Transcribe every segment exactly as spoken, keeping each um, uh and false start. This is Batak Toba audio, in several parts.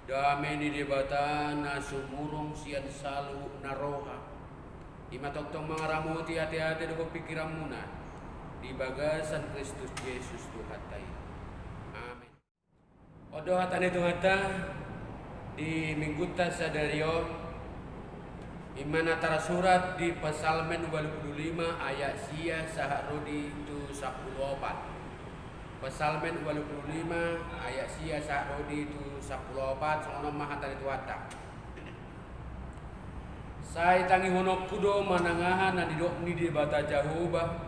Dame ni Debata na sumurung sian saluhut na roha, i ma tongtong mangaramoti ateate dohot pingkiranmuna di bagasan Kristus Jesus Tuhanta i. Amen. On do hata ni Tuhanta di Minggunta sadari on, i ma na tarsurat di Psalmen ualu pulu lima ayat sia sahat ro di tu sampulu opat. Psalmen ualu pulu lima ayat sia sahat ro di tu sampulu opat, songon on ma hata ni Tuhanta. Sai tangihononku do manang aha na nidok ni Debata Jahowa,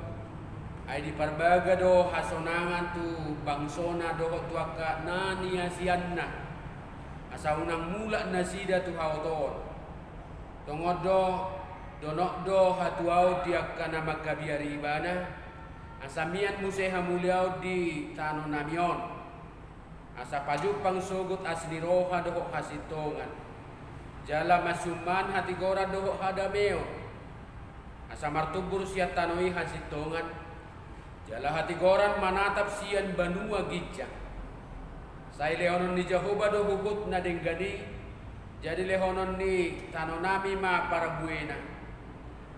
ai diparbaga do hasonangan tu bangsona dohot tu angka na niasianna, asa unang mulak nasida tu haotoon. Tongon do, donok do hatuaon di angka na mangkabiari ibana, asa mian muse hamuliaon di tano nami on. Asa pajumpang sogot asi ni roha dohot hasintongan, jala masiummahan hatigoran dohot hadameon. Asa martumbur sian tano i hasintongan, jala hatigoran manatap sian banua ginjang. Sai lehonon ni Jahowa do huhut na denggan i, jadi lehonon ni tano nami ma parbuena.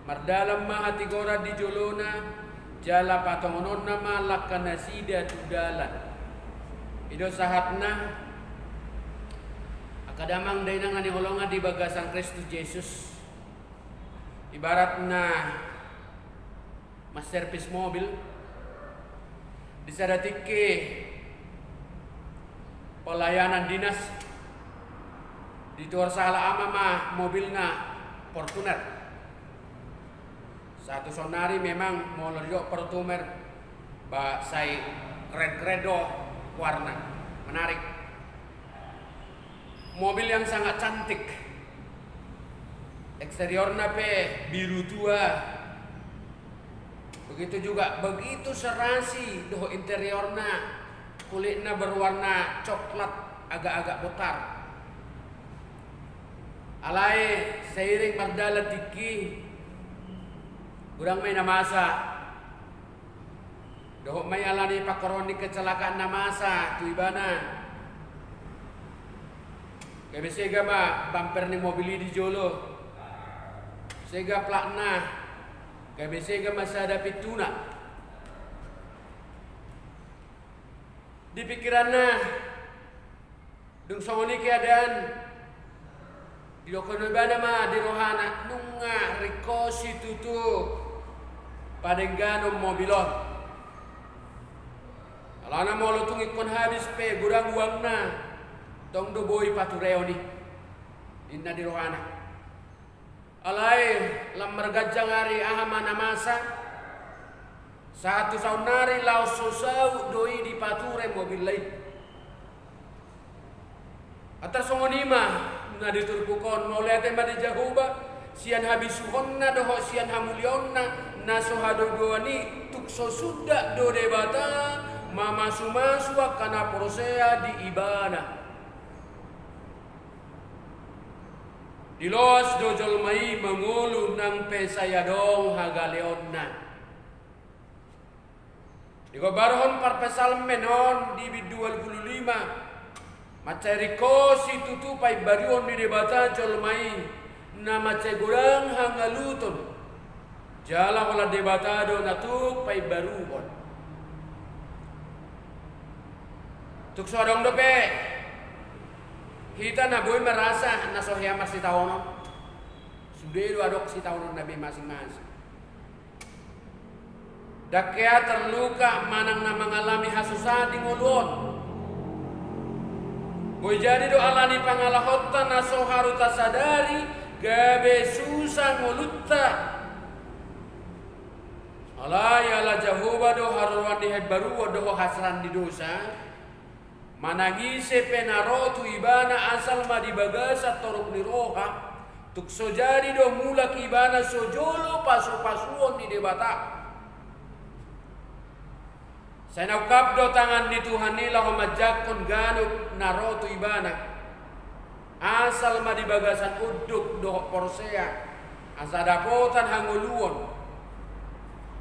Mardalan ma hatigoran di jolona, jala patongononna ma langkanasida tu dalan. I do sahatna, angka damang dainang na hinaholongan di bagasan Kristus Jesus. Ibaratna manservis mobil, di sada tingki pelayanan dinas, dituhor sahalak ama ma mobilna Fortuner. Sahat tu saonnari memang molo didok Fortuner, ba sai keren-keren do warna, menarik. Mobil yang sangat cantik. Eksteriorna pe biru tua. Begitu juga, begitu serasi dohot interiorna, kulitna berwarna coklat agak-agak botak. Alai seiring mardalan tingki, godang ma i na masa. Dohot ma i alani pangkorhon ni kecelakaan na masa tu ibana. Gabe sega ma bumper ni mobil i di jolo. Sega platna. Gabe sega ma sada pintuna. Di pingkiranna, dung songon i keadaan, didokkon ibana ma di rohana, nunga ringkot situtu padengganon mobil on. Alana molo tung ingkon habis pe godang uangna, tong do boi patureon i, ninna di rohana. Alai lam marganjang ari aha ma na masa, sahat tu saonnari laos so saut do i dipature mobilna i. Antar songon i ma na di turpuk on, mauliate ma di Jahowa sian habisuhonna dohot sian hamuliaonna na so hadodoan i, tung so sundat do Debata mamasumasu angka na porsea di Ibana. Diloas do jolma i mangolu nang pe sai adong hagaleonna. Digombarhon parpsalmen on di bindu ualu pulu lima, mansai ringkot situtu paimbaruon ni Debata jolma i, na mansai godang hangaluton. Jala holan Debata do na tuk paimbaruhon. Tung so adong dope hita na boi merasa na so hea marsitaonon. Sude do adong sitaononna be masing-masing. Ndang hea terluka manang na mangalami hasusaan di ngolu on. Boi jadi do alani pangalahonta na so haru tasadari gabe susa ngolunta. Alai ala Jahowa do haroroan ni haimbaruon dohot hasesaan ni dosa, manang ise pe na ro tu Ibana asal ma di bagasan torop ni roha, tung so jadi do mulak ibana so jolo pasupasuon ni Debata. Sai naungkap do tangan ni Tuhan i laho manjangkon ganup na ro tu Ibana. Asal ma di bagasan unduk dohot porsea, asa dapotan hangoluon,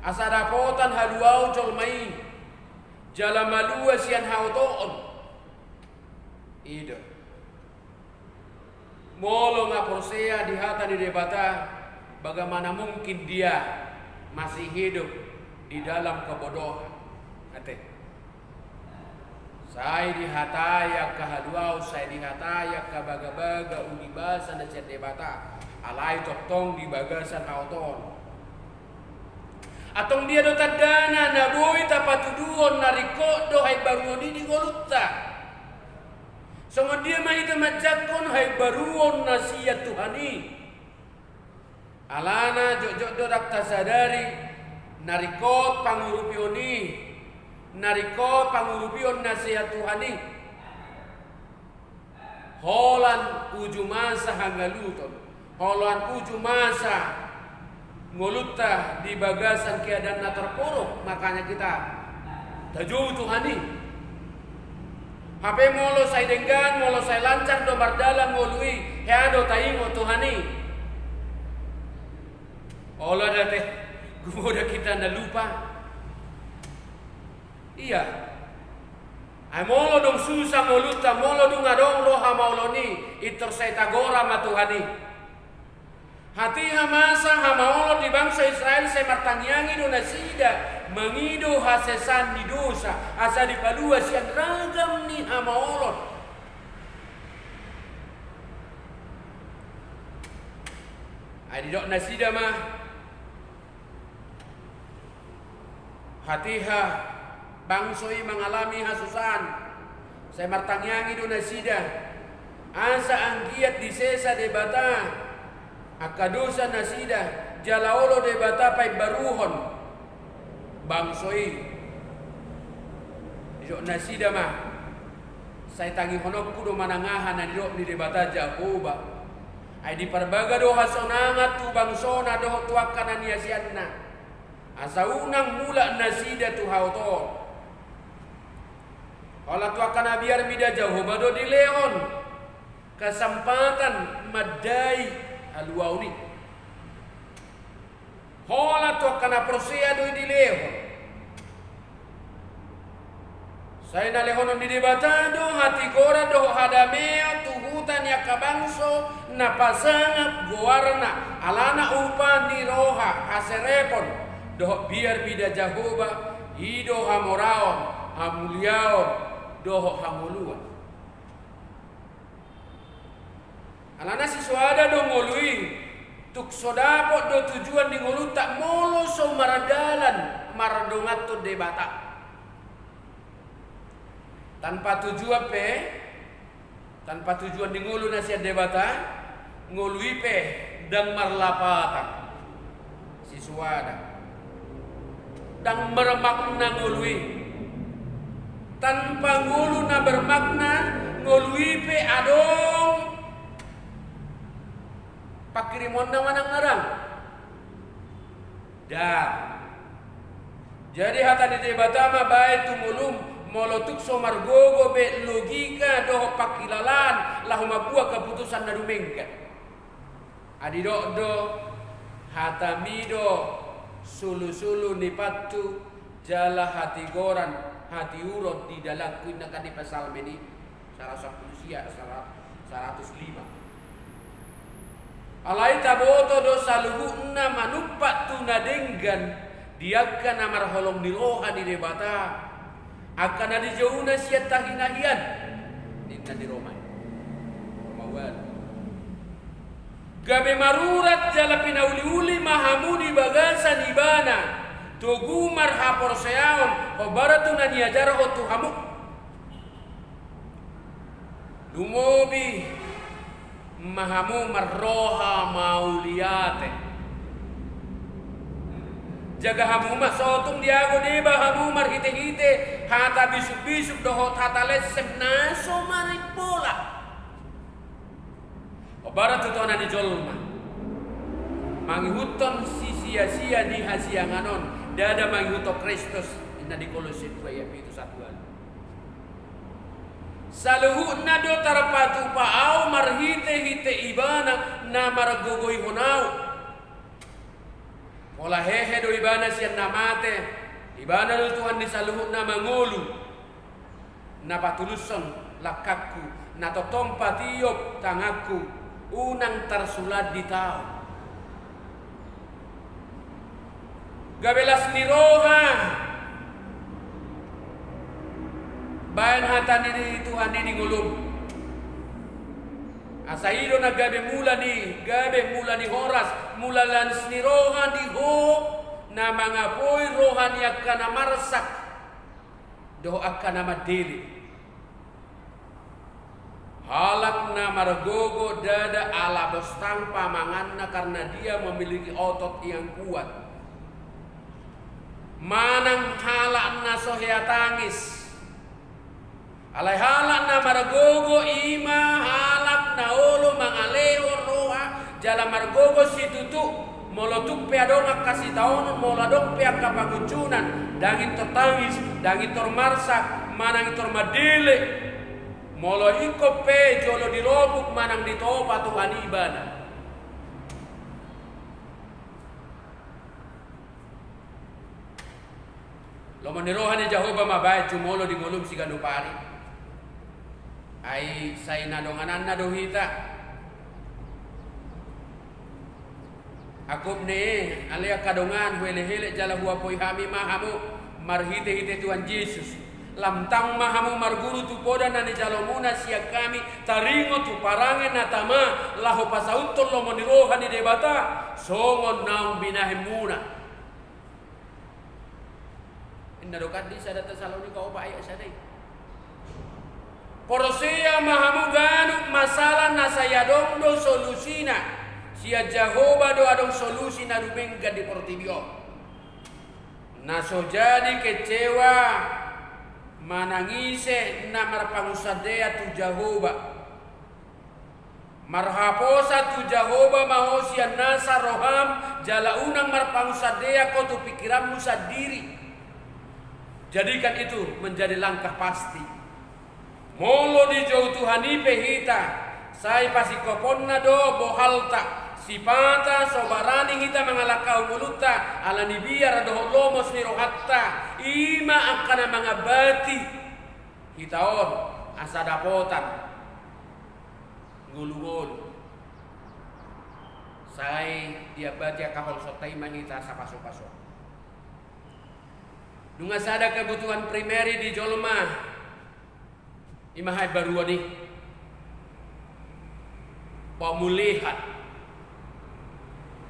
asa dapotan haluaon jolma i, jala malua sian haotoon. I do. Molo nga porsea di hata ni Debata, bagaimana mungkin dia masih hidup di dalam kebodohan? Ate. Sai dihatai angka haluaon, sai dihatai angka bagabaga, uli basa na sian Debata, alai tongtong di bagasan haotoon. Antong dia do tandana na boi tapatuduhon na ringkot do haimbaruon i di ngolunta? Songon dia ma hita manjangkon haimbaruon na sian Tuhan i? Alana jotjot do ndang tasadari na ringkot pangurupion i, na ringkot pangurupion na sian Tuhan i. Holan uju masa hangaluton, holan uju masa ngolunta di bagasan keadaan na terpuruk, makanya kita tajou Tuhan i. Hape molo sai denggan, molo sai lancar do mardalan ngolu i, hea do taingot Tuhan i? Olo da ate, gumoda hita na lupa. Ia. Ai molo dung susah ngolunta, molo dung adong roha maolon i, pintor sai tagora ma Tuhan i. Hatiha masa hamaolon di bangso Israel sai martangiangi do nasida mangido hasesaan ni dosa, asa dipalua sian ragam ni hamaolon. Ai didok nasida ma, hatiha bangso i mangalami hasusaan, sai martangiangi do nasida, asa anggiat disesa Debata angka dosa nasida, jala olo Debata paimbaruhon bangso i. Didok nasida ma, sai tangihononku do manang aha na nidok ni Debata Jahowa. Ai diparbaga do hasonangan tu bangsona dohot tu angka na niasianna, asa unang mulak nasida tu haotoon. Holan tu angka na biar mida Jahowa do dilehon kesempatan mandai haluaon i. Holan tu angka na porsea do i dilehon. Sai na lehonon ni Debata do hatigoran dohot hadameon tu huta ni angka bangso na pasangap goarna, alana upa ni roha haserepon dohot biar mida Jahowa, i do hamoraon, hamuliaon dohot hangoluan. Alana sisoada do ngolu i, tung so dapot do tujuan ni ngolunta molo so mardalan mardonganhon Debata. Tanpa tujuan pe, tanpa tujuan di ngolu na sian Debata, ngolu i pe ndang marlapatan. Sisoada. Ndang marmakna ngolu i. Tanpa ngolu na bermakna, ngolu i pe adong pangkirimonna manang ndang? Ndang. Jadi hata ni Debata ma baen tu ngolum, molo tung so margogo be logika dohot pangkilalaan laho mambuat keputusan na dumenggan. Ai didok do, hatami do sulusulu ni pathu jala hatigoran hatiuron di dalanku, ninna kan di Psalmen i, saratus sampulu sia, sara-, saratus lima. Alai taboto do saluhutna manumpak tu na denggan di angka na marholong ni roha ni Debata, angka na dijouna sian tahi na hian, ninna di Roma i. Roma ualu. Gabe marurat jala pinauliuli ma hamu di bagasan Ibana, togu marhaporseaon, hombar tu na niajarhon tu hamu. Lumobi ma hamu marroha mauliate. Jaga hamu ma, so tung diago deba hamu marhitehite hata bisugbisug dohot hata lensem na so marimpola. Hombar tu tona ni jolma, mangihuthon sisiasia ni hasiangan on, ndada mangihuthon Kristus, ninna di Kolose dua ayat pitu, satu ayat. Saluhutna do tarpatupa ahu marhitehite Ibana na margogoihon ahu. Pola hehe do Ibana sian na mate, Ibana do Tuhan ni saluhutna mangolu, na patulushon langkangku, na tongtong patiop tanganku, Unang tarsulat di tao. Gabe las ni roha baen hata ni Tuhan i di ngolum. Asa i do na gabe mula ni, gabe mula ni horas, mula las ni roha di ho na mangapoi roha ni angka na marsak dohot angka na mandele. Halak na margogo ndada ala bostang pamanganna karna dia memiliki otot yang kuat. Manang halak na so hea tangis. Alai halak na margogo i ma halak na olo mangalehon roha jala margogo situtu. Molo tung pe adong angka sitaonon, molo adong pe angka pangunjunan, ndang intor tangis, ndang intor marsak, manang intor mandele. Molo ingkon pe jolo dilobuk manang ditopa Tuhan i ibana. Lomo ni roha ni Jahowa ma baen jumolo di ngolum siganup ari. Ai sai na dongananna do hita. Angkup ni i, ale angka dongan, huelehelek jala huapoi hami ma hamu marhitehite Tuhan Jesus. Lam taon ma hamu marguru tu poda na nijaloMuna sian hami, taringot tu parange na tama, laho pasauthon lomo ni roha ni Debata songon naung binahenMuna. Inna do kan di sada Tesalonika opat ayat sada i. Porsea ma hamu ganup masalah na sai adong do solusina. Sian Jahowa do adong solusi na dumenggan di portibi on. Na so jadi kecewa manang ise na marpangunsandea tu Jahowa. Marhaposan tu Jahowa ma ho sian nasa roham, jala unang marpangunsandea ho tu pingkiranmu sandiri. Jadikan itu menjadi langkah pasti. Molo dijou Tuhan i pe hita, sai pasingkoponna do bohalta, sipata so barani hita mangalangkahon ngolunta, ala ni biar dohot lomos ni rohanta, i ma angka na mangambati hita on asa dapotan ngolungolu. Sai diambati angka holsonta i ma hita asa pasupasu. Nunga sada kebutuhan primeri di jolma, i ma haimbaruon i. Pemulihan.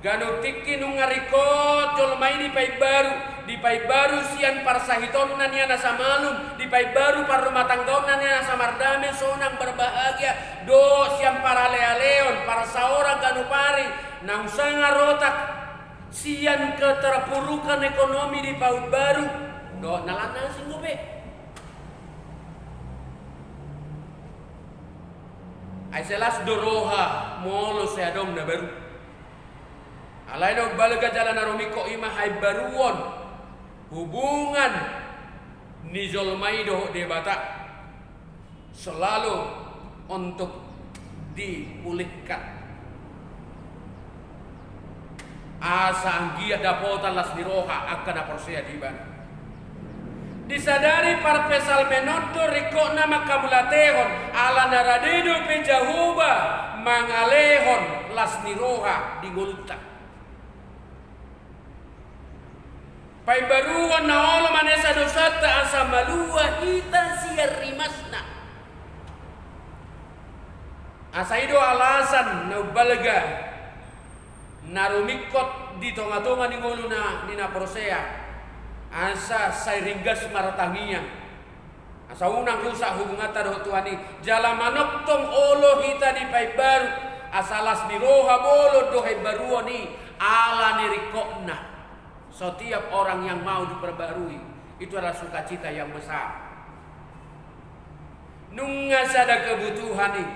Ganup tingki nunga ringkot jolma i dipaimbaru, dipaimbaru sian parsahitonna nian asa malum, dipaimbaru parrumatanggaonna nian asa mardame, sonang, berbahagia, dohot sian paralealeon, parsaoran ganup ari, naung sanga rotak, sian keterpurukan ekonomi dipaimbaru, dohot na lan na asing dope. Ai sai las do roha molo sai adong na baru. Alai na umbalga jala na rumingkot i ma haimbaruon hubungan ni jolma i dohot Debata. Selalu untuk dipulihkan. Asa anggiat dapotan las ni roha angka na porsea di ibana. Disadari parpsalmen on do ringkotna manghamauliatehon, ala na rade dope Jahowa mangalehon las ni roha di ngolunta. Paimbaruon na olo manesa dosanta asa malua hita sian rimasna. Asa i do alasan na umbalga na rumingkot di tongatonga ni ngolu ni na porsea, asa sai ringgas martangiang. Asa unang rusak hubunganta dohot Tuhan i, jala manongtong olo hita dipaimbaru, asa las ni roha bolon do haimbaruon i, ala ni ringkotna. Setiap orang yang mau diperbarui, itu adalah sukacita yang besar. Nunga sada kebutuhan i.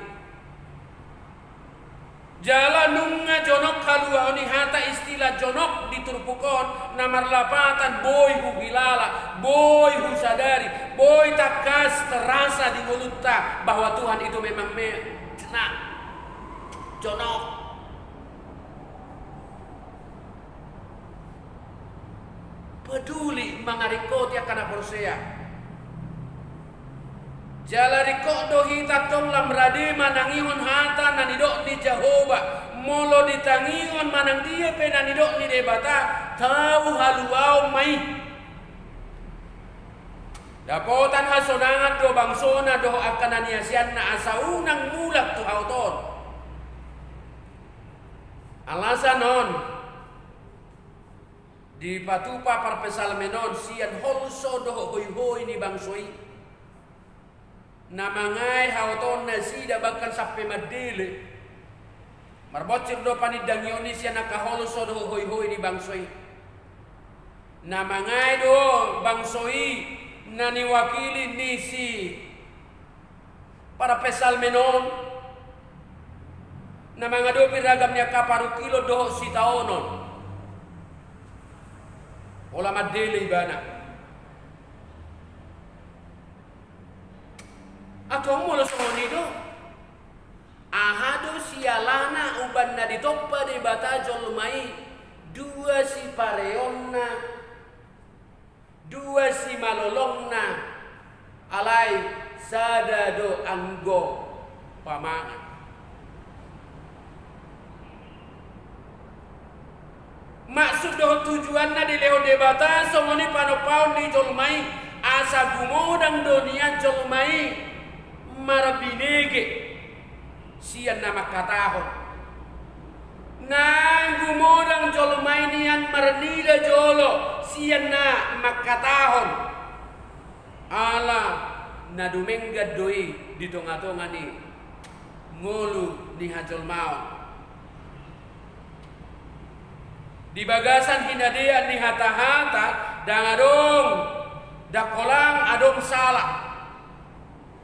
Jala nunga jonok haluaon ni hata istilah jonok di turpuk on, na marlapatan boi huhilala, boi husadari, boi tangkas terasa di ngolunta bahwa Tuhan itu memang me-, na jonok. Peduli mangaringkoti angka na porsea. Jala ringkot do hita tong lam rade manangihon hata na nidok ni Jahowa, molo ditangihon manang dia pe na nidok ni Debata, tau haluaon ma i. Dapotan hasonangan do bangsona dohot angka na niaseanna asa unang mulak tu hau on. Alasan on dipatupa parpsalmen on sian holso dohot hoihoi ni bangso i. Na mangae haotoon nasida bahkan sampe mandele. Marbonsir do panindangion i sian angka holso dohot hoihoi ni bangso i. Na mangae do bangso i na niwakili ni si parpsalmen on, na mangadopi ragam ni angka parungkilon dohot sitaonon. Pola mandele ibana. Antong molo songon i do, aha do sialana umbahen na ditompa Debata jolma i? Dua sipareonna, dua simalolongna, alai sada do anggo pamangan. Maksud dohot tujuanna dilehon Debata songon i panompaon ni jolma i, asa gumodang do nian jolma i marbinege sian na mangkatahon. Nang gumodang jolma i nian marnida jolo sian na mangkatahon. Ala na dumenggan do i di tongatonga ni ngolu ni hajolmaon. Di bagasan hinadean ni hatahata, ndang adong, ndang holan adong sala.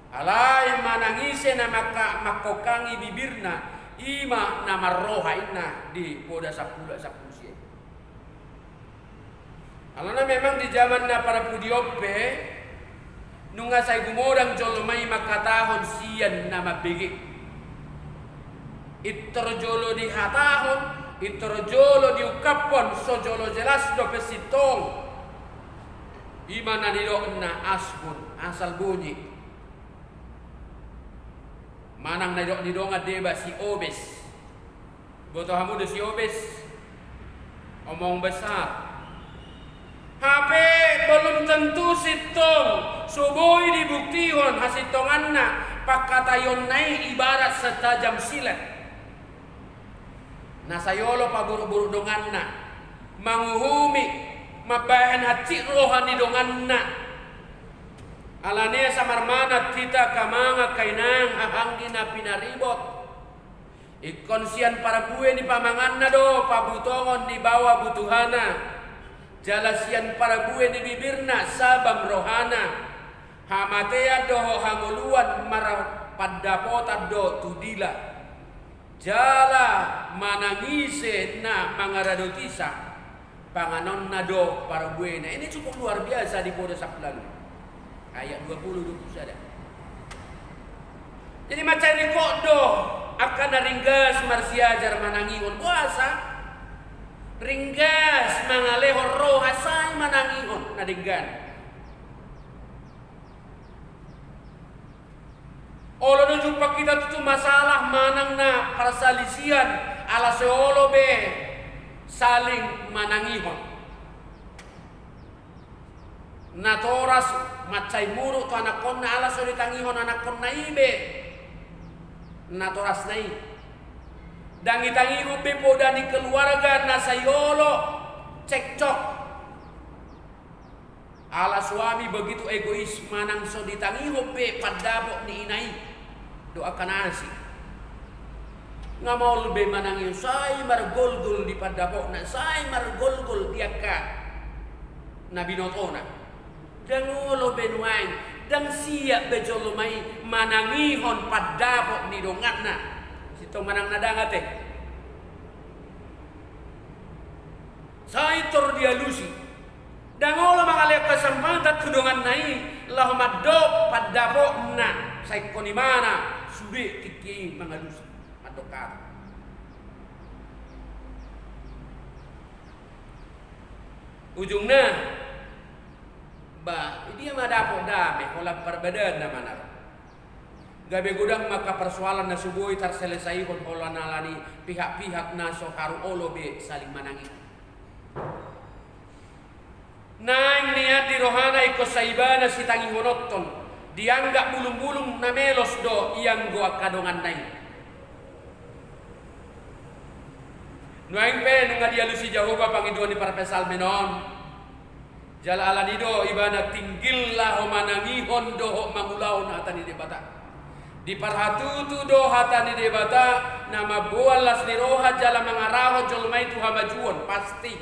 Alai manang ise na mangka-, mangkongkangi bibirna, i ma na marroha, ninna di Poda sampulu, sampulu sia. Alana memang di jaman na parpudi on pe, nunga sai gumodang jolma i mangkatahon sian na mambege. Pintor jolo dihatahon, pintor jolo diungkaphon, so jolo jelas dope sintong. I ma na nidokna asbun, asal bunyi. Manang na nidok ni dongan deba si Obes. Boto hamu do si Obes? Omong besar. Hape belum tentu sintong, so boi dibuktihon hasintonganna, pangkataionna i ibarat setajam silet. Na sai olo paborukboruk donganna, manguhumi, mambahen hansit roha ni donganna. Alani asa marmanat hita angka amang, angka inang, haha anggi na pinaribot. Ingkon sian parbue ni pamanganna do pabutongon ni baoa butuhana. Jala sian parbue ni bibirna sabam rohana. Hamatean dohot hangoluan marpandapotan do tu dila. Jala manang ise na mangaradoti sa, panganonna do parbuena. Ini cukup luar biasa di Poda sampulu ualu. Ayat dua puluh, dua puluh sada. Jadi mansai ringkot do angka na ringgas marsiajar manangihon. Boasa? Ringgas mangalehon roha sai manangihon na denggan. Olo do jumpang hita tutu masalah manang na parsalisian ala so olo be saling manangihon. Natoras mansai muruk tu anakkonna ala so ditangihon anakkonna i be natorasna i. Ndang itangihon be poda ni keluarga na sai olo cekcok. Ala suami begitu egois manang so ditangihon be pandapot ni ina i dohot angka na asing. Nga maol be manangihon sai margolgol di pandapotna, sai margolgol di angka na binotona. Ndang olo be nuaeng, ndang siap be jolma i manangihon pandapot ni donganna. Sintong manang na dang ate. Sai tor dialusi. Ndang olo mangalehon kesempatan tu donganna i laho mandok pandapotna, sai ingkon imana sude tingki i mangalusi, mandok hata. Ujungna, ba, dia ma dapot dame, holan parbadaan nama na ro. Gabe godang ma angka parsoalan na so boi tarselesaihon holan ala ni pihak-pihak na so haru olo be saling manangihon. Naeng nian di rohana ingkon sai ibana sitangihononhon, dianggap bulung-bulung na melos do ianggo angka donganna i. Nuaeng pe nunga dialusi Jahowa pangidoan ni parpsalmen on. Jala ala ni do ibana tinggil laho manangihon dohot mangulahon hata ni Debata. Diparhatutu do hata ni Debata na mamboan las ni roha jala mangarahon jolma i tu hamajuon, pasti.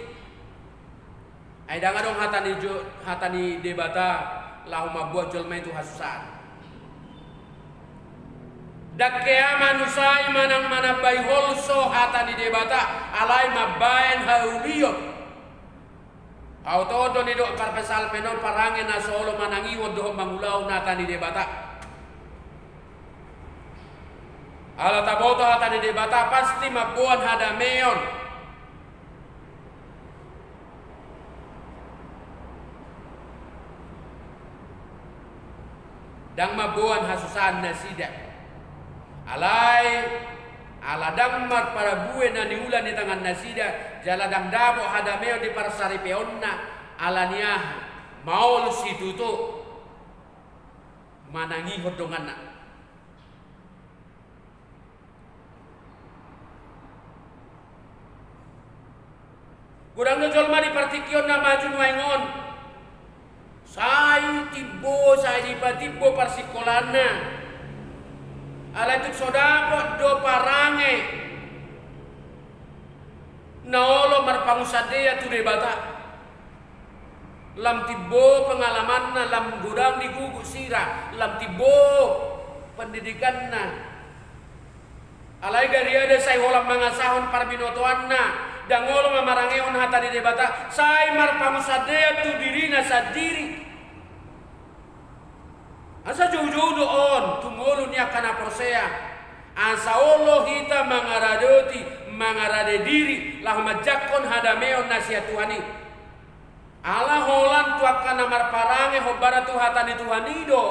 Ai ndang adong hata ni jo-, hata ni Debata laho mamboan jolma i tu hasusaan. Ndang hea manusai manang manambai holso hata ni Debata, alai mambaen haulion. Aut on do nidok parpsalmen on parange na so olo manangihon dohot mangulahon hata ni Debata. Ala taboto hata ni Debata pasti mamboan hadameon. Ndang mamboan hasusaan nasida. Alai, ala ndang marparabue na niula ni tangan nasida, jala ndang dapot hadameon di parsaripeonna, ala ni aha, maol situtu manangihon donganna. Godang do jolma di partingkion na maju nuaeng on. Sai timbo, sai dipatimbo parsingkolaanna. Alai tung so dapot do parange na olo marpangunsandean tu Debata. Lam timbo pengalamanna, lam godang digugut sira, lam timbo pendidikanna. Alai gariada sai holan mangasahon parbinotoanna, ndang olo mamarangehon hata ni Debata, sai marpangunsandean tu dirina sandiri. Asa joujou do on tu ngolu ni angka na porsea. Asa olo hita mangaradoti, mangarade diri, laho manjangkon hadameon na sian Tuhan i. Ala holan tu angka na marparange hombar tu hata ni Tuhan i do,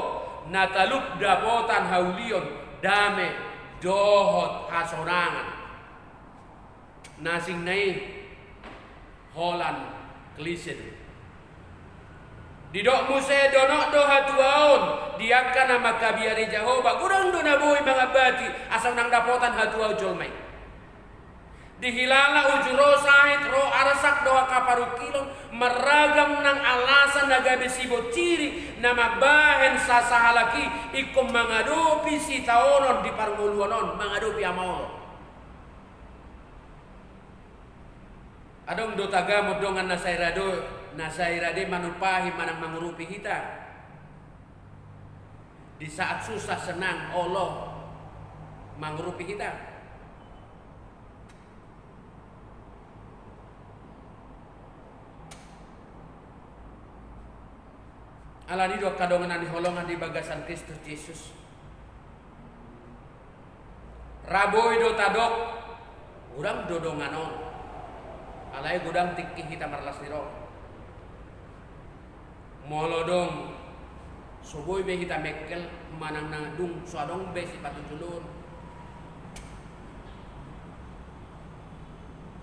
na talup dapotan haulion, dame, dohot hasonangan. Na asingna i holan klise do. Didok muse donok do hatuaon di angka na mangkabiari Jahowa, godang do na boi mangambati asa unang dapotan hatuaon jolma i. Dihilala uju ro sahit, ro arsak dohot angka parungkilon, marragam nang alasan na gabe sibonciri na mambahen sasahalak i ingkon mangadopi sitaonon di parngoluon on, mangadopi hamaolon. Adong do tagamon dongan na sai rade, na sai rade manumpahi manang mangurupi hita. Di saat susah senang olo mangurupi hita. Ala ni do angka dongan na hinaholongan di bagasan Kristus Jesus. Ra boi do tadok, godang do dongan on. Alai godang tingki hita marlas ni roha. Molo dung so boi be hita mengkel manang na dung so adong be sipatu jolo on.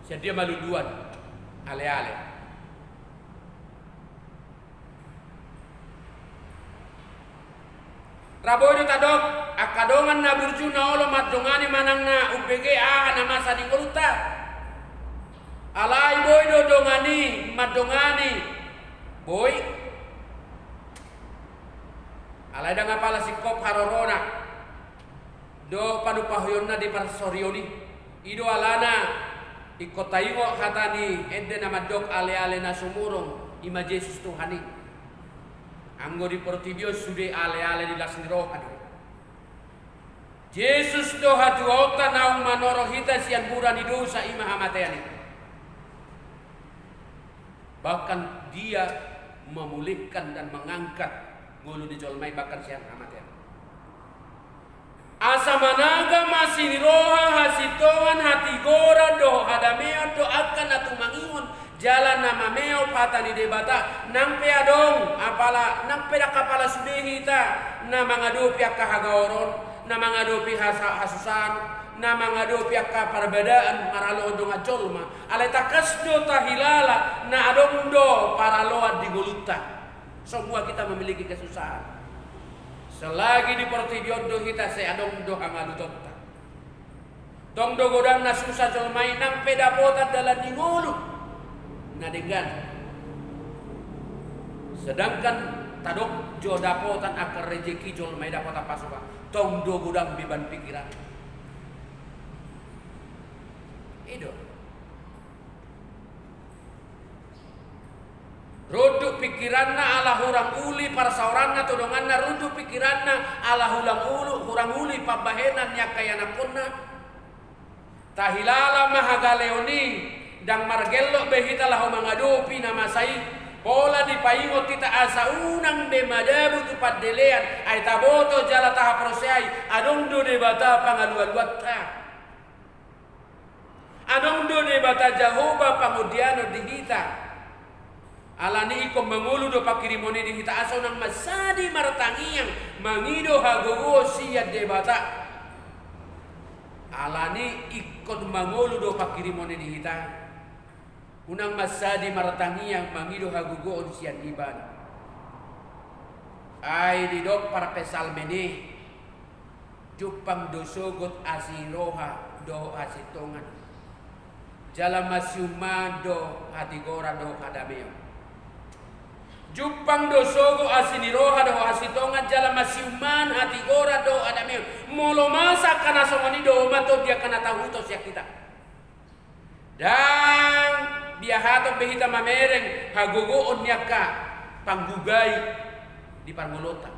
Sian dia ma luluan, ale-ale. Ra boi do tadok, angka dongan na burju na olo mandongani manang na umbege aha na masa di ngolunta. Alai boi do dongan i mandongani, boi. Alai ndang apala singkop harorona dohot panumpahionna di parsorion i. I do alana ingkon taingot hata ni ende na mandok ale-ale na sumurung, i ma Jesus Tuhan i. Anggo di portibi on sude ale-ale di las ni roha do. Jesus do hatuaonta naung manoro hita sian mura ni dosa, i ma hamatean i. Bahkan dia memulihkan dan mengangkat ngolu ni jolma i bahkan sian hamatean. Asa managa ma asi ni roha, hasintongan, hatigoran dohot hadameon do angka na tumangihon jala na mameop hata ni Debata. Nang pe adong apala, nang pe ndang apala sude hita na mangadopi angka hagaoron, na mangadopi hasa-, hasusaan, na mangadopi angka parbadaan maralohon dongan jolma. Alai tangkas do tahilala na adong do paraloan di ngolunta. Semua kita memiliki kesusahan. Selagi di portibi on do hita, sai adong do hangalutonta. Tong do godang na susa jolma i, nang pe dapotan dalan ni ngolu na denggan. Sedangkan tadok jo dapotan angka rejeki jolma i, dapotan pasokan, tong do godang beban pikiran. I do. Runduk pikiranna ala hurang uli parsaoranna tu donganna, runduk pikiranna ala hurang ulu-, hurang uli pambahenan ni angka ianakhonna. Tahilala ma hagaleon i, ndang margellok be hita laho mangadopi na masa i, pola dipaingot hita asa unang be madabu tu pandelean, ai taboto jala tahaporseai, adong do Debata pangalualuanta. Adong do Debata Jahowa pangondianon di hita. Alani ingkon mangolu do panghirimon i di hita, asa unang mansadi martangiang mangido hagogoon sian Debata. Alani ingkon mangolu do panghirimon i di hita, unang mansadi martangiang mangido hagogoon sian Ibana. Ai didok parpsalmen i, jumpang do sogot asi ni roha dohot hasintongan, jala masiummaan do hatigoran dohot hadameon. Jumpang do sogot asi ni roha dohot hasintongan, jala masiummaan hatigoran dohot hadameon. Molo masa angka na songon i, dohot ma tondi angka na tahuton sian hita. Ndang biahaton be hita mamereng hagogoon ni angka panggugai di parngoluonta.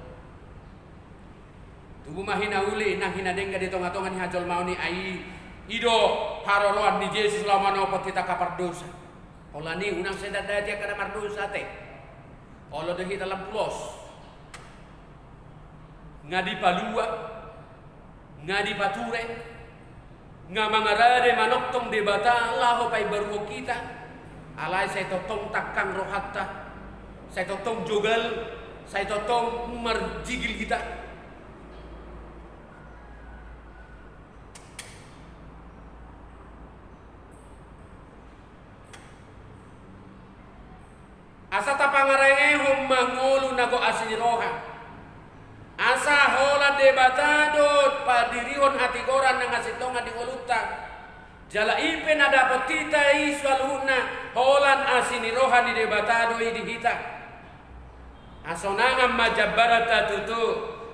Tubu ma hinauli nang hinadenggan di tongatonga ni hajolmaon i, ai i do haroroan ni Jesus laho manopot hita angka pardosa. Holan i unang sai tandati angka na mardosa ate. Olo do hita lam pulos. Nga dipalua, nga dipature, nga mangarade manongtong Debata laho paimbaruhon hita, alai sai tongtong tangkang rohanta, sai tongtong jogal, sai tongtong marjigil hita. Asa tapangarangehon ma ngolu na gok asi ni roha. Asa holan Debata do padirihon hatigoran nang hasintongan di ngolunta. Jala i pe na dapot hita i saluhutna holan asi ni roha ni Debata do i di hita. Hasonangan ma jambaranta tutu,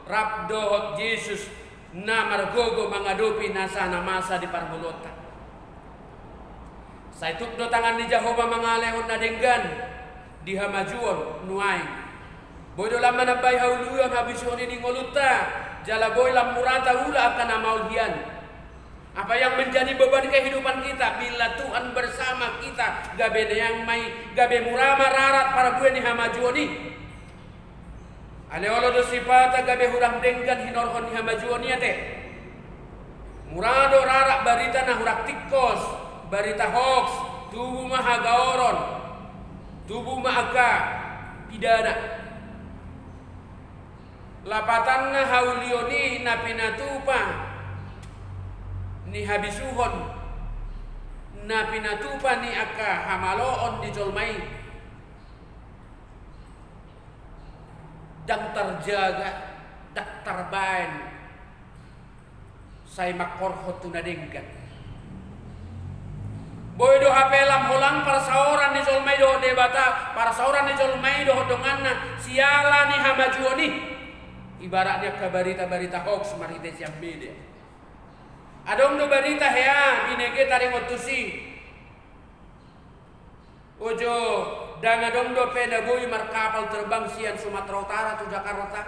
rap dohot Jesus na margogo mangadopi nasa na masa di parngoluonta. Sai tuk do tangan ni Jahowa mangalehon na denggan di hamajuon nuaeng. Boi do lam manambai haulion habisuhon i di ngolunta, jala boi lam mura taula angka na maol hian. Apa yang menjadi beban kehidupan kita, bila Tuhan bersama kita, gabe neang ma i, gabe mura ma rarat parbue ni hamajuon i. Alai olo do sipata gabe hurang denggan hinorhon ni hamajuon i ate. Mura do rarat barita na hurang tingkos, barita hoax, tubu ma hagaoron, tubu ma angka pidana. Lapatanna haulion i na pinatupa ni habisuhon, na pinatupa ni angka hamaloon di jolma i. Ndang tarjaga, ndang tarbaen, sai mangkorhon tu na denggan. Boi do hape lam holan parsaoran ni jolma i dohot Debata, parsaoran ni jolma i dohot donganna, siala ni hamajuon i. Ibarat ni angka barita-barita hoax marhite sian media. Adong do barita hea binege taringot tusi. Ojo, ndang adong dope na boi markapal terbang sian Sumatera Utara tu Jakarta.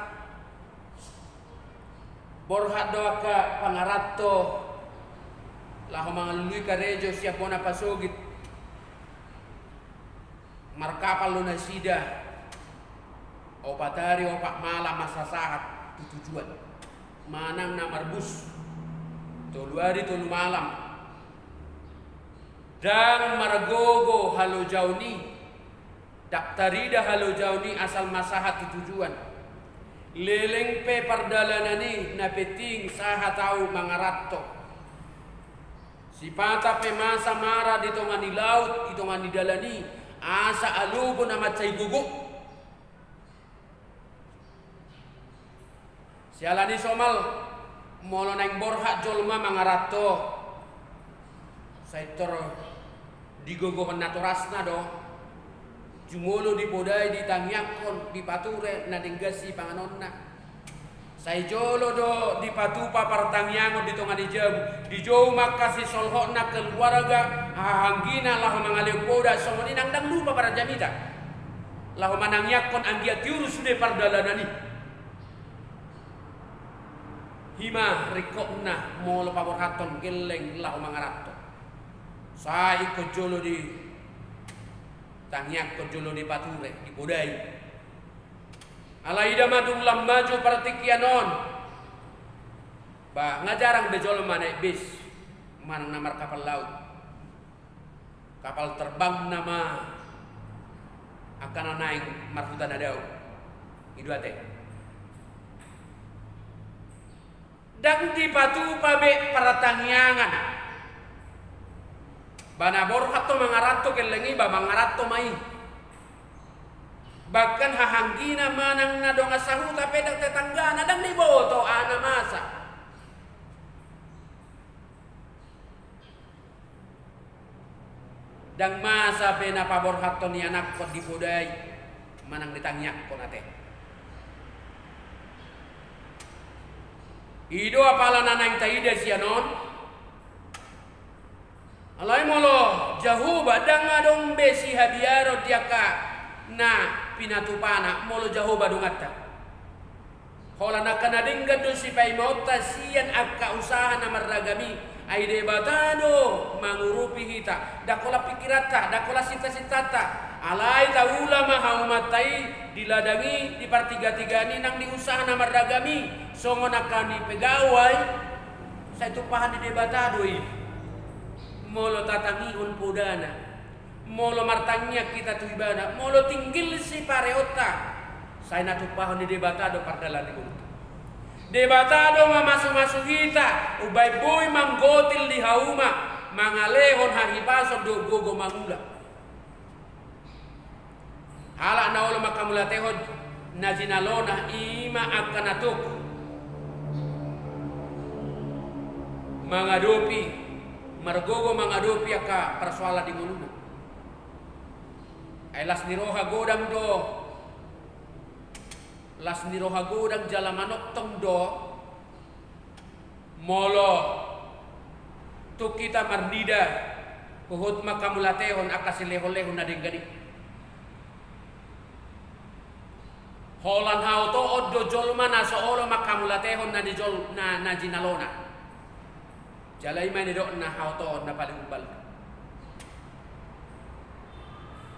Borhat do angka pangaranto laho mangalului karejo sian bona pasogit. Markapal do nasida opat ari opat malam marsasahat tu tujuan. Manang na marbus tolu ari tolu malam. Ndang margogo halojaon i, ndang tarida halojaon i asal marsahat tu tujuan. Leleng pe pardalanan i, na penting sahat ahu mangaranto. Sipata pe masa mara di tonga ni laut, di tonga ni dalan i, asa alogo na mansai gogo. Siala ni i somal, molo naeng borhat jolma mangaranto, sai tor digogohon natorasna do, jumolo dipodai, ditangiangkon, dipature na denggan sipanganonna. Sai jolo do dipatupa partangiangon di tonga ni jabu, dijou ma angka sisolhotna, keluarga, hahaanggina laho mangalehon poda, songon i nang ndang lupa para jamita laho manangiangkon anggiat tiur sude pardalanan i. I ma ringkotna molo paborhathon gelleng laho mangaranto. Sai ingkon jolo ditangiangkon, jolo dipature, dipodai. Alai ida ma dung lam maju partingkian on, ba nga jarang be jolma naek bis manang na markapal laut. Kapal terbang nama angka na naeng marhuta na dao. I do ate. Ndang dipatupa be partangiangan. Ba na borhat do mangaranto gelleng i, ba mangaranto ma i. Bahkan hahaanggina manang na dongan sahuta pe, ndang tetanggana, ndang diboto aha na masa. Ndang masa pe na paborhathon ni anakkon dipodai manang ditangiangkon ate. I do apala na naeng taida sian on. Alai molo Jahowa, ndang adong be sihabiaron di angka na pinatupana molo Jahowa donganta. Holan angka na denggan do sipaimaonta sian angka usaha na marragam i, ai Debata do mangurupi hita, ndang holan pingkiranta, ndang holan sintasintanta, alai taula ma haumanta i di ladang i, di partigatigaan i nang di usaha na marragam i, songon angka ni pegawai, sai tumpahan ni Debata do i. Molo tatangihon podana, molo martangiang hita tu Ibana, molo tinggil sipareonta, sai na tumpahon ni Debata do pardalanan ni ngolunta. Debata do mamasumasu hita, umbaen boi manggotil di hauma, mangalehon hahipason dohot gogo mangula. Halak na olo manghamauliatehon na jinalona, i ma angka na tuk mangadopi, margogo mangadopi angka parsoalan di ngoluna. Ai las ni roha godang do, las ni roha godang jala manongtong do, molo tung hita marnida huhut manghamauliatehon angka silehonlehon na denggan i. Holan haotoon do jolma na so olo manghamauliatehon na di jol-, na, na jinalona. Jala i ma nidokna haotoon na paling umbal.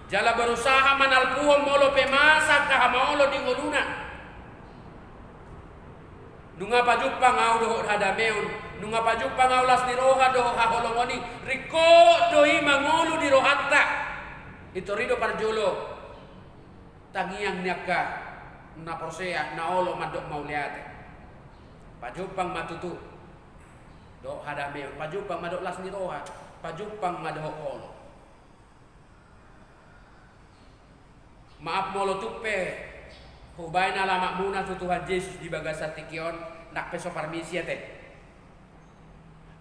Jala berusaha manalpuhon molo pe masa angka hamaolon di ngoluna. Nunga pajumpang ahu dohot hadameon, nunga pajumpang ahu las ni roha dohot haholongon i, ringkot do i mangolu di rohanta. Pintor i do parjolo tangiang ni angka na porsea na olo mandok mauliate. Pajumpang ma tutu dohot hadameon, pajumpang ma dohot las ni roha, pajumpang ma dohot holong. Maaf molo tung pe hubaen alamatmuna tu Tuhan Jesus di bagasan tingki on, nang pe so parmisi ate.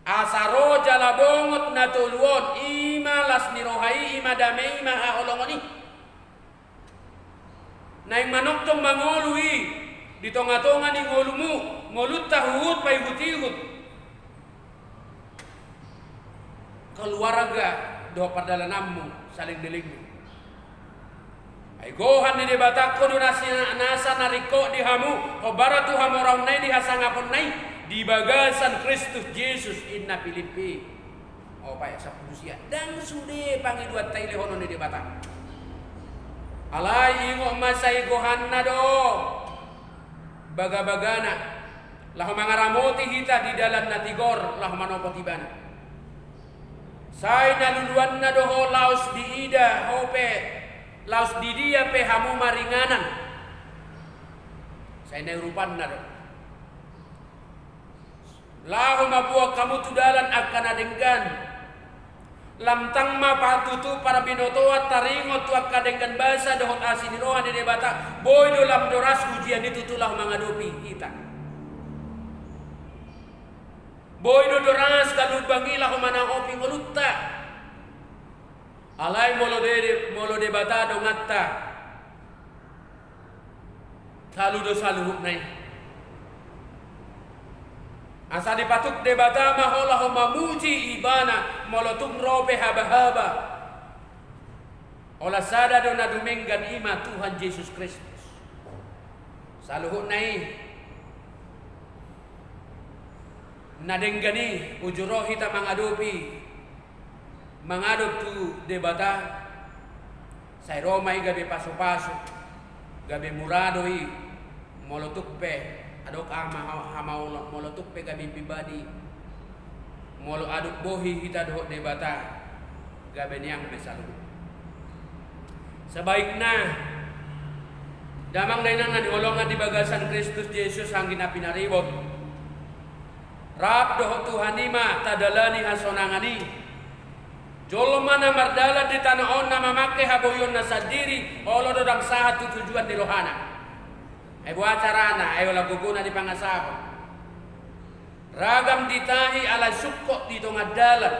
Asa ro jala bongot na tolu on, i ma las ni roha i, i ma dame i, i ma haholongon i. Naeng manongtong mangolu i di tongatonga ni ngolumu, ngolunta huhut paihutihut. Keluarga dohot pardalananmu saleleng ni lelengmu. Ai gohan ni Debata, ingkon do nasa, nasa na ringkot di hamu hombar tu hamorahonna i, di hasangaponna i di bagasan Kristus Jesus, ninna Pilippi opat ayat sampulu sia. Ndang sude pangidoanta i lehonon ni Debata. Alai ingot ma, sai gohanna do bagabagana laho mangaramoti hita di dalan na tigor laho manopot Ibana. Sai na luluanna do ho laos diida ho pe, laos didia pe hamu maringanan. Sa Ai na urupanna do. Laho ma buat hamu tu dalan angka na denggan. Lam tang ma patutu parbinotoan taringot tu angka denggan basa dohot asi ni roha ni Debata, boi do lam doras ujian i tutu laho mangadopi hita. Boi do doras galumbang i laho manahopi ngolunta. Alai molo De-, molo Debata donganta, talu do saluhutna i. Asa dipatuk Debata ma ho laho mamuji Ibana molo tung ro pe habahaba. Olat sada do na dumenggan, i ma Tuhan Jesus Kristus. Saluhutna i na denggan i, uju ro hita mangadopi, mangadop tu Debata, sai ro ma i gabe pasupasu, gabe mura do i, molo tung pe adong hama-, hamaolon, molo tung pe gabe pribadi, molo adong bohi hita dohot Debata, gabe niang ma i saluhut. Sebaikna, damang dainang na hinaholongan di bagasan Kristus Jesus, anggi na pinaribot, rap dohot Tuhan i ma tadalani hasonangan i. Jolma na mardalan di tano on na mamangke haboionna sandiri, olo do ndang sahat tu tujuan ni rohana. Ai boha carana, ai holan gogona dipangasahon. Ragam ditahi alai sungkot di tonga dalan.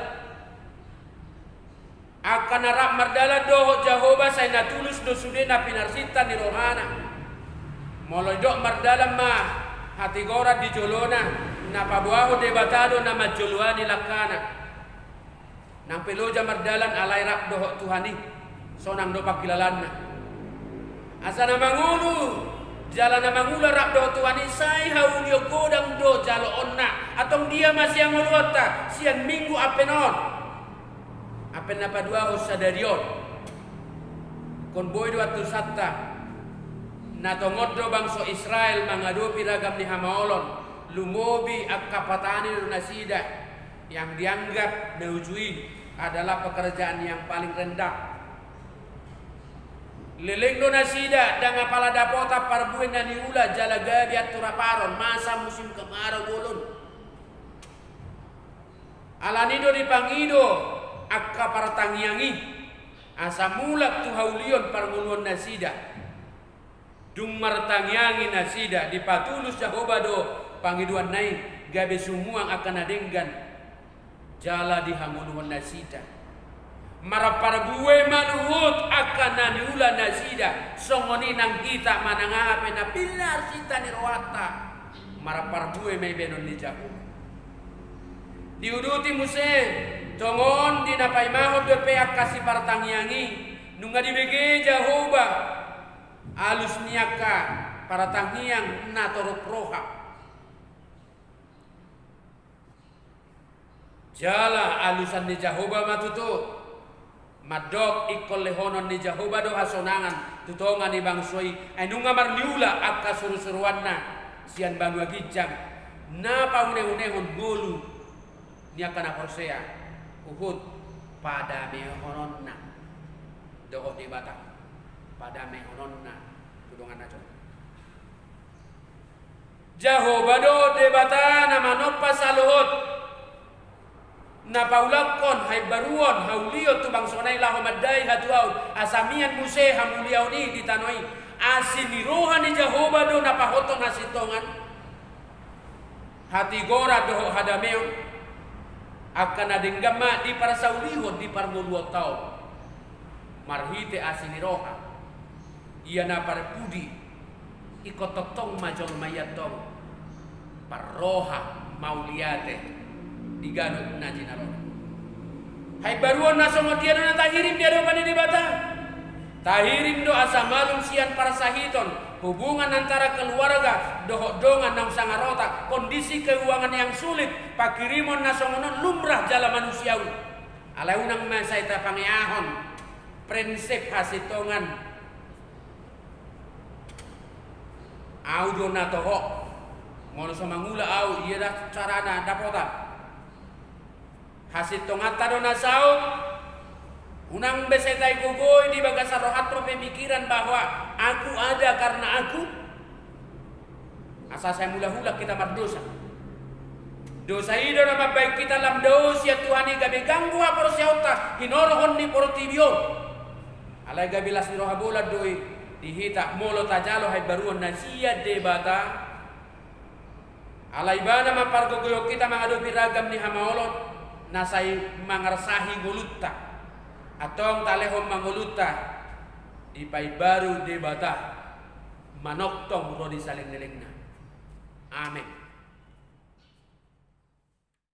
Angka na rap mardalan dohot Jahowa sai na tulus do sude na pinarsinta ni rohana. Molo didok mardalan ma hatigoran di jolona, na paboahon Debata do na manjoloani langkana. Nang pe loja mardalan alai rap dohot Tuhan i, sonang do pangkilalaanna. Asa na mangolu jala na mangula rap dohot Tuhan i, sai haulion godang do jaloonna. Antong dia ma sian ngoluanta sian Minggu Advent on? Advent na paduahon sadari on. Ingkon boi do antusanta, na tongon do bangso Israel mangadopi ragam ni hamaolon, lumobi angka patani do nasida yang dianggap na uju i adalah pekerjaan yang paling rendah. Leleng do nasida, ndang apala dapotan parbue na niula jala gabe anturaparon, masa musim kemarau bolon. Alani do dipangido angka partangiang i, asa mulak tu haulion parngoluon nasida. Dung martangiangi nasida, dipatulus Jahowa do pangidoanna i, gabe sumuang angka na denggan jala dihangoluhon nasida. Marparbue ma luhut angka na niula nasida, songon i nang hita manang aha pe na pinarsinta ni rohanta, marparbue ma i bahenon ni Jahowa. Diuduti muse, tongon di na paimahon dope angka sipartangiang i, nunga dibege Jahowa alus ni angka partangiang na torop roha. Jala alusan ni Jahowa ma tutu, mandok ingkon lehonon ni Jahowa do hasonangan tu tonga ni bangso i, ai nunga marniula angka surusuruanna sian banua ginjang, na paunehunehon ngolu ni angka na porsea, huhut padamehononna dohot Debata, padamehononna tu dongan na jolo. Jahowa do Debata na manompa saluhut, na paulakhon haimbaruon, haulion tu bangsona i laho mandai hatuaon, asa mian muse hamuliaon i di tano i. Asi ni roha ni Jahowa do na pahothon hasintongan, hatigoran dohot hadameon. Angka na denggan ma diparsaulihon di parngoluonta on marhite asi ni roha. Ia na parpudi, ingkon tongtong ma jolma i antong parroha mauliate di ganup na jinalona. Haimbaruon na songon dia do na tahirim di adopan ni Debata? Tahirim do asa malum sian parsahiton, hubungan antara keluarga dohot dongan naung sangarota, kondisi keuangan yang sulit, panghirimon na songon on lumrah jala manusiawi. Alai unang ma sai tapangeahon prinsip hasintongan. Au do na toho. Molo so mangula au, ia da carana dapotan hasintonganta do na saut. Unang be sai taigogoi di bagasan rohanta pemikiran bahwa aku ada karena aku. Asa sai mulak-ulak hita mardosa. Dosa i do na mambahen hita lam dao sian Tuhan i, gabe ganggu haporseaonta hinorhon ni portibi on. Alai gabe las ni roha bolan do i di hita molo tajalo haimbaruon na sian Debata. Ala Ibana ma pargogoi hita mangadopi ragam ni hamaolon na sai mangarsahi ngolunta. Antong talehon ma ngolunta dipaimbaru Debata manongtong ro di salelenglelengna. Amen.